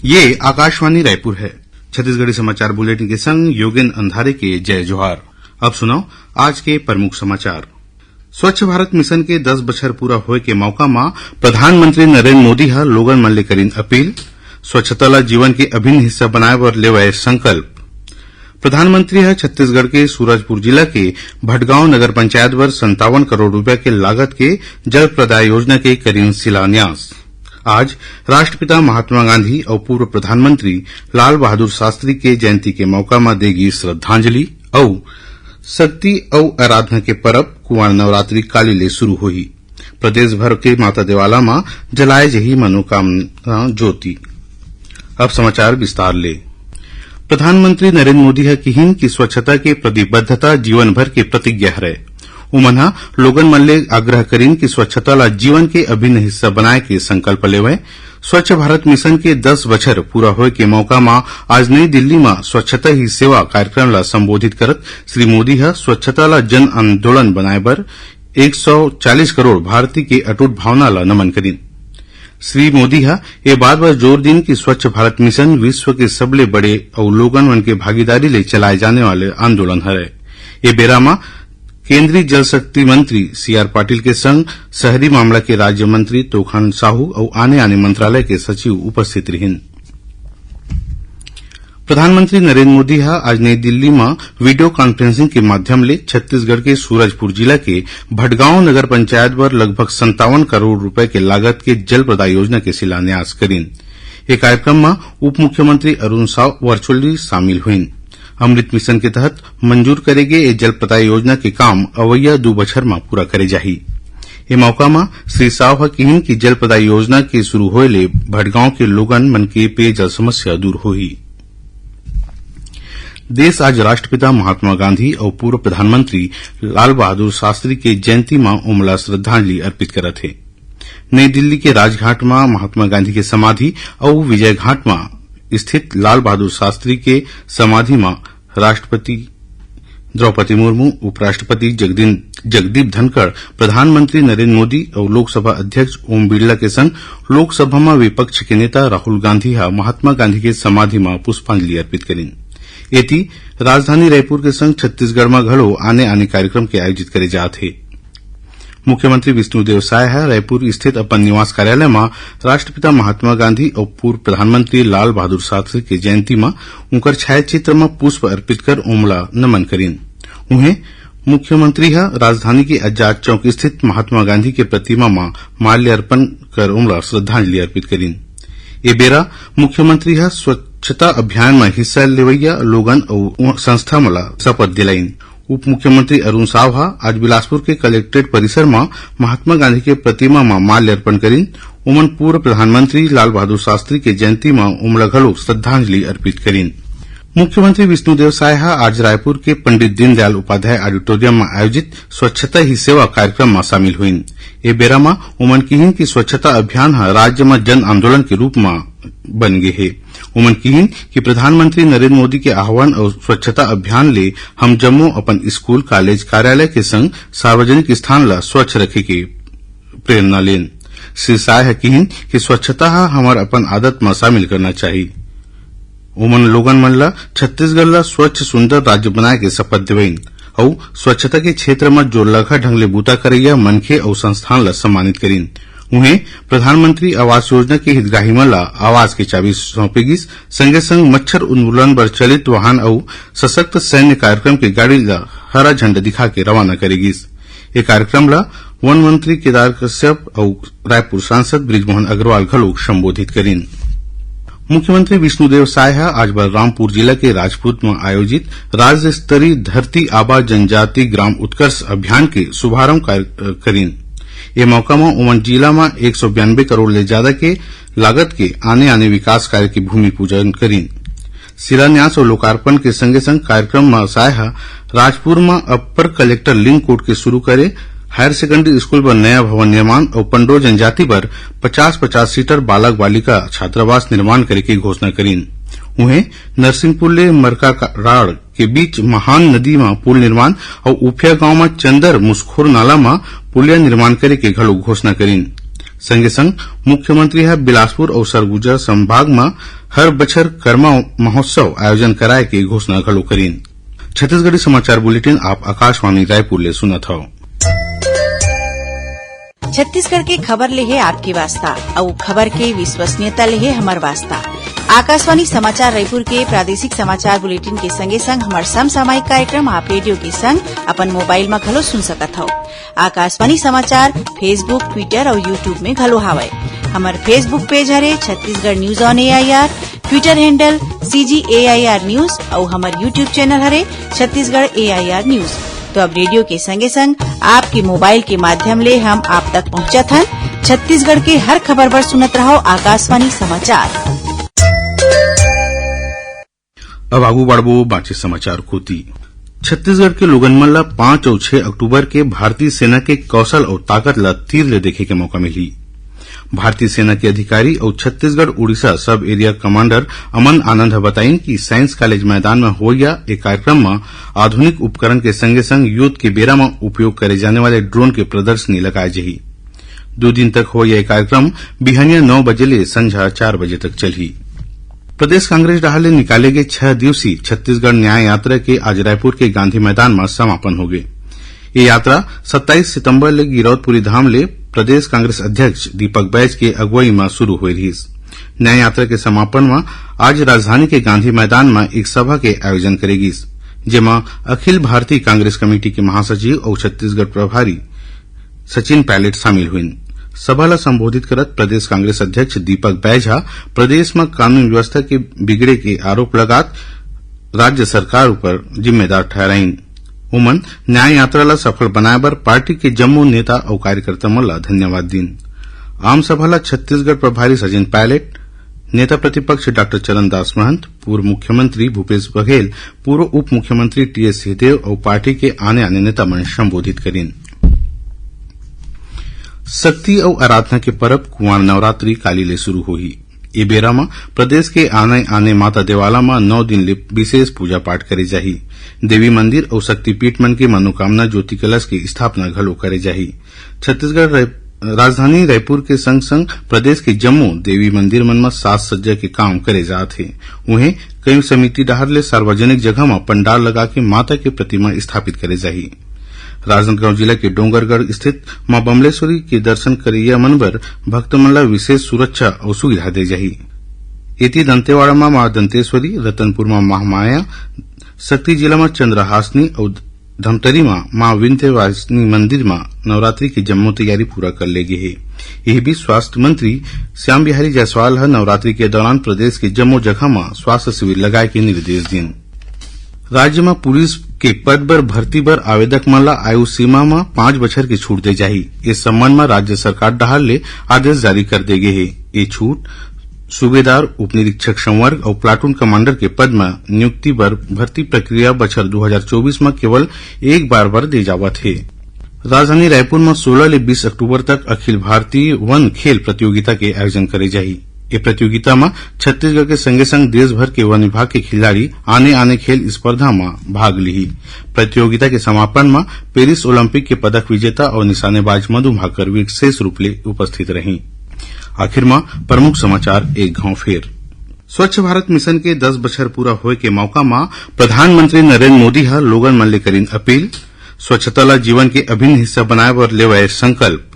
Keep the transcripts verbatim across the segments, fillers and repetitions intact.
ये आकाशवाणी रायपुर है। छत्तीसगढ़ी समाचार बुलेटिन के संग योगेन अंधारे के जय जोहार। अब सुनव आज के प्रमुख समाचार। स्वच्छ भारत मिशन के दस बछर पूरा होए के मौका म प्रधानमंत्री नरेंद्र मोदी ह लोगन मन ले करिन अपील। स्वच्छता ल जीवन के अभिन्न हिस्सा बनाए बर लेवय संकल्प। प्रधानमंत्री ह छत्तीसगढ़ के सूरजपुर जिला के भटगांव नगर पंचायत बर संतावन करोड़ रुपया के लागत के जल प्रदाय योजना के करिन शिलान्यास। आज राष्ट्रपिता महात्मा गांधी अउ पूर्व प्रधानमंत्री लाल बहादुर शास्त्री के जयंती के मौका म देगी श्रद्धांजलि अउ शक्ति अउ आराधना के परब कुंवर नवरात्रि काली ले शुरू होही। प्रदेश भर के माता देवाला म जलाए जही मनोकामना ज्योति। अब समाचार विस्तार ले। प्रधानमंत्री नरेंद्र मोदी ह किहिन कि स्वच्छता के प्रतिबद्धता जीवन भर के प्रतिज्ञा हरय। उमन ह लोगन मन ले आग्रह करिन कि स्वच्छता ला जीवन के अभिन्न हिस्सा बनाए के संकल्प लेवय। स्वच्छ भारत मिशन के दस बछर पूरा होए के मौका म आज नई दिल्ली म स्वच्छता ही सेवा कार्यक्रम ला संबोधित करत श्री मोदी ह स्वच्छता ला जन आंदोलन बनाए बर एक सौ चालीस करोड़ भारतीय के अटूट भावना ला नमन करिन। श्री मोदी ह ए बात बर जोर दिन कि स्वच्छ भारत मिशन विश्व के सबले बड़े अउ लोगन मन के भागीदारी ले चलाए जाने वाले आंदोलन हरय। ए बेरा म केंद्रीय जल शक्ति मंत्री सी आर पाटिल के संग शहरी मामला के राज्य मंत्री तोखन साहू अउ आने-आने मंत्रालय के सचिव उपस्थित रिहिन। प्रधानमंत्री नरेंद्र मोदी ह आज नई दिल्ली म वीडियो कॉन्फ्रेंसिंग के माध्यम ले छत्तीसगढ़ के सूरजपुर जिला के भटगांव नगर पंचायत बर लगभग संतावन करोड़ रुपए के लागत के जल प्रदाय योजना के शिलान्यास करिन। ए कार्यक्रम म उप मुख्यमंत्री अरुण साव वर्चुअली शामिल होइन। अमृत मिशन के तहत मंजूर करे गे ए जल प्रदाय योजना के काम अवइया दू बछर म पूरा करे जाही। ए मौका म श्री साव ह किहिन कि जल प्रदाय योजना के शुरू होए ले भटगांव के लोगन मन के पेयजल समस्या दूर होही। देश आज राष्ट्रपिता महात्मा गांधी अउ पूर्व प्रधानमंत्री लाल बहादुर शास्त्री के जयंती म ओमला श्रद्धांजलि अर्पित करत हे। नई दिल्ली के राजघाट म महात्मा गांधी के समाधि अउ विजय घाट म स्थित लाल बहादुर शास्त्री के समाधि म राष्ट्रपति द्रौपदी मुर्मू, उपराष्ट्रपति जगदीन-, जगदीप धनखड़, प्रधानमंत्री नरेंद्र मोदी अउ लोकसभा अध्यक्ष ओम बिरला के संग लोकसभा म विपक्ष के नेता राहुल गांधी ह महात्मा गांधी के समाधि म पुष्पांजलि अर्पित करिन। एती राजधानी रायपुर के संग छत्तीसगढ़ म घलो आने-आने कार्यक्रम के आयोजित करे जात हे। मुख्यमंत्री विष्णुदेव साय ह रायपुर स्थित अपन निवास कार्यालय म राष्ट्रपिता महात्मा गांधी अउ पूर्व प्रधानमंत्री लाल बहादुर शास्त्री के जयंती म उनकर छायाचित्र म पुष्प अर्पित कर ओमला नमन करिन। उहें, मुख्यमंत्री ह राजधानी के आजाद चौक स्थित महात्मा गांधी के प्रतिमा म माल्यार्पण कर ओमला श्रद्धांजलि अर्पित करिन। ए बेरा मुख्यमंत्री ह स्वच्छता अभियान म हिस्सा लेवइया लोगन अउ संस्था मन ला शपथ दिलाइन। उप मुख्यमंत्री अरुण साव ह आज बिलासपुर के कलेक्ट्रेट परिसर म महात्मा गांधी के प्रतिमा म माल्यार्पण करिन। ओमन पूर्व प्रधानमंत्री लाल बहादुर शास्त्री के जयंती म ओमला घलो श्रद्धांजलि अर्पित करिन। मुख्यमंत्री विष्णुदेव साय ह आज रायपुर के पंडित दीनदयाल उपाध्याय ऑडिटोरियम म आयोजित स्वच्छता ही सेवा कार्यक्रम म शामिल होइन। ए बेरा म ओमन किहिन कि स्वच्छता अभियान ह राज्य म जन आंदोलन के रूप म बन गे हे। ओमन किहिन कि प्रधानमंत्री नरेंद्र मोदी के आह्वान अउ स्वच्छता अभियान ले हम जम्मो अपन स्कूल, कॉलेज, कार्यालय के संग सार्वजनिक स्थान ल स्वच्छ रखे के प्रेरणा लेन। श्री साय ह किहिन कि स्वच्छता ह हमर अपन आदत म शामिल करना चाही। ओमन लोगन मन ल छत्तीसगढ़ ल स्वच्छ सुंदर राज्य बनाए के शपथ दिवइन अउ स्वच्छता के क्षेत्र म जोरलगहा ढंग ले बूता करइया मनखे अउ संस्थान ल सम्मानित करिन। उहें, प्रधानमंत्री आवास योजना के हितग्राही मन ल आवास के चाबी सौंपे गिस। संगे संग मच्छर उन्मूलन बर चलित वाहन अउ सशक्त सैन्य कार्यक्रम के गाड़ी ल हरा झंडा दिखा के रवाना करे गिस। ए कार्यक्रम ल वन मंत्री केदार कश्यप अउ रायपुर सांसद बृजमोहन अग्रवाल घलो संबोधित करिन। मुख्यमंत्री विष्णुदेव साय ह आज बलरामपुर जिला के राजपूत म आयोजित राज्य स्तरीय धरती आबा जनजाति ग्राम उत्कर्ष अभियान के शुभारंभ कर-, करिन। ए मौका म ओमन जिला म एक सौ बयानबे करोड़ ले ज्यादा के लागत के आने-आने विकास कार्य के भूमि पूजन करिन। शिलान्यास अउ लोकार्पण के संगे संग कार्यक्रम म साय ह राजपुर म अपर कलेक्टर लिंक कोर्ट के शुरू करे हायर सेकेंडरी स्कूल बर नया भवन निर्माण अउ पंडो जनजाति बर पचास पचास सीटर बालक बालिका छात्रावास निर्माण करे के घोषणा करिन। उहें, नरसिंहपुर ले मरकाराड़ के बीच महान नदी म पुल निर्माण अउ उफिया गांव म चंदर मुसखोर नाला म पुलिया निर्माण करे के घलो घोषणा करिन। संगे संग मुख्यमंत्री ह बिलासपुर अउ सरगुजा संभाग म हर बछर करमा महोत्सव आयोजन कराए के घोषणा घलो करिन। छत्तीसगढ़ी समाचार बुलेटिन आप आकाशवाणी रायपुर ले सुनत हव। छत्तीसगढ़ के खबर ले हे आपके वास्ता, अउ खबर के विश्वसनीयता ले हे हमर वास्ता। आकाशवाणी समाचार रायपुर के प्रादेशिक समाचार बुलेटिन के संगे संग हमर समसामयिक कार्यक्रम आप रेडियो के संग अपन मोबाइल म घलो सुन सकत हव। आकाशवाणी समाचार Facebook, Twitter अउ YouTube में घलो हावय। हमर Facebook पेज हरे Chhattisgarh news on AIR, Twitter handle CG AIR news अउ हमर YouTube चैनल हरे छत्तीसगढ़ एआईआर न्यूज। तो अब रेडियो के संगे संग आपके मोबाइल के माध्यम ले हम आप तक पहुंचत हन। छत्तीसगढ़ के हर खबर बर सुनत रहो आकाशवाणी समाचार। अब आगू बढ़बो बांचे समाचार कोति। छत्तीसगढ़ के लोगन मन ला पाँच अउ छह अक्टूबर के भारतीय सेना के कौशल अउ ताकत ला तीर ले देखे के मौका मिलही। भारतीय सेना के अधिकारी अउ छत्तीसगढ़ उड़ीसा सब एरिया कमांडर अमन आनंद ह बताइन कि साइंस कॉलेज मैदान म होइया ए कार्यक्रम म आधुनिक उपकरण के संगे संग युद्ध के बेरा म उपयोग करे जाने वाले ड्रोन के प्रदर्शनी लगाए जाही। दू दिन तक होइया ए कार्यक्रम बिहनिया नौ बजे ले संझा चार बजे तक चलही। प्रदेश कांग्रेस डहार ले निकाले गे छह दिवसीय छत्तीसगढ़ न्याय यात्रा के आज रायपुर के गांधी मैदान म समापन होगे। ये यात्रा सत्ताईस सितंबर ले गिरौदपुरी धाम ले प्रदेश कांग्रेस अध्यक्ष दीपक बैज के अगुवाई म शुरू होए रिहिस। न्याय यात्रा के समापन म आज राजधानी के गांधी मैदान म एक सभा के आयोजन करे गिस, जेमा अखिल भारतीय कांग्रेस कमेटी के महासचिव अउ छत्तीसगढ़ प्रभारी सचिन पायलट शामिल होइन। सभा ल संबोधित करत प्रदेश कांग्रेस अध्यक्ष दीपक बैज ह प्रदेश म कानून व्यवस्था के बिगड़े के आरोप लगात राज्य सरकार ऊपर जिम्मेदार ठहराइन। उमन न्याय यात्रा ल सफल बनाए बर पार्टी के जम्मो नेता अउ कार्यकर्ता मन ल धन्यवाद दीन। आम सभा ल छत्तीसगढ़ प्रभारी सचिन पायलट, नेता प्रतिपक्ष डॉक्टर चरणदास महंत, पूर्व मुख्यमंत्री भूपेश बघेल, पूर्व उप मुख्यमंत्री टीएस सिंहदेव अउ पार्टी के आने-आने नेता मन संबोधित करिन। शक्ति अउ आराधना के परब कुंवार नवरात्रि काली ले शुरू होही। ए बेरा म प्रदेश के आने-आने माता देवाला म नौ दिन ले विशेष पूजा पाठ करे जाही। देवी मंदिर अउ शक्तिपीठ मन के मनोकामना ज्योति कलश के स्थापना घलो करे जाही। छत्तीसगढ़ राय-, राजधानी रायपुर के संग-संग प्रदेश के जम्मो देवी मंदिर मन म साज सज्जा के काम करे जात हे। उहें, कई समिति डहार ले सार्वजनिक जगह म पंडाल लगा के माता के प्रतिमा स्थापित करे जाही। राजनांदगांव जिला के डोंगरगढ़ स्थित मां बमलेश्वरी के दर्शन करइया मन बर भक्त मन ला विशेष सुरक्षा अउ सुविधा दे जाही। एती दंतेवाड़ा म मां दंतेश्वरी, रतनपुर म महामाया, सक्ती जिला म चंद्रहासिनी अउ धमतरी म मां विंध्यवासिनी मंदिर म नवरात्रि के जम्मो तैयारी पूरा कर ले गे हे। यही बीच स्वास्थ्य मंत्री श्याम बिहारी जायसवाल ह नवरात्रि के दौरान प्रदेश के जम्मो जगह म स्वास्थ्य शिविर लगाए के निर्देश दीन। राज्य म पुलिस के पद बर भर्ती बर आवेदक मन ला आयु सीमा म पाँच बछर के छूट दे जाही। ए संबंध म राज्य सरकार डहार ले आदेश जारी कर दे गे हे। ए छूट सूबेदार, उपनिरीक्षक संवर्ग अउ प्लाटून कमांडर के पद म नियुक्ति बर भर्ती प्रक्रिया बछर दू हजार चौबीस म केवल एक बार बर दे जावत हे। राजधानी रायपुर म सोलह ले बीस अक्टूबर तक अखिल भारतीय वन खेल प्रतियोगिता के आयोजन करे जाही। ए प्रतियोगिता म छत्तीसगढ़ के संगे संग देश भर के वन विभाग के खिलाड़ी आने-आने खेल स्पर्धा म भाग लिही। प्रतियोगिता के समापन म पेरिस ओलंपिक के पदक विजेता अउ निशानेबाज मधु भाकर विशेष रूप ले उपस्थित रही। आखिर म प्रमुख समाचार एक घांव फेर। स्वच्छ भारत मिशन के दस बछर पूरा होए के मौका म प्रधानमंत्री नरेंद्र मोदी ह लोगन मन ले करिन अपील, स्वच्छता ल जीवन के अभिन्न हिस्सा बनाए बर लेवय संकल्प।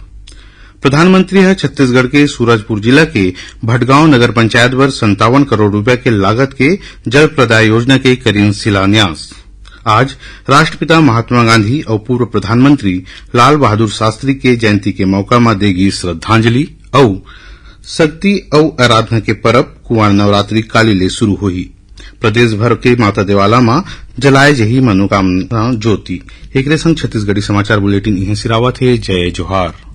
प्रधानमंत्री ह छत्तीसगढ़ के सूरजपुर जिला के भटगांव नगर पंचायत बर संतावन करोड़ रुपया के लागत के जल प्रदाय योजना के करिन शिलान्यास। आज राष्ट्रपिता महात्मा गांधी अउ पूर्व प्रधानमंत्री लाल बहादुर शास्त्री के जयंती के मौका म दे गिस श्रद्धांजलि अउ शक्ति अउ आराधना के परब कुंवार नवरात्रि काली ले शुरू होही। प्रदेश भर के माता देवाला म जलाए जही मनोकामना ज्योति। एकरे संग छत्तीसगढ़ी समाचार बुलेटिन इहें सिरावत हे। जय जोहार।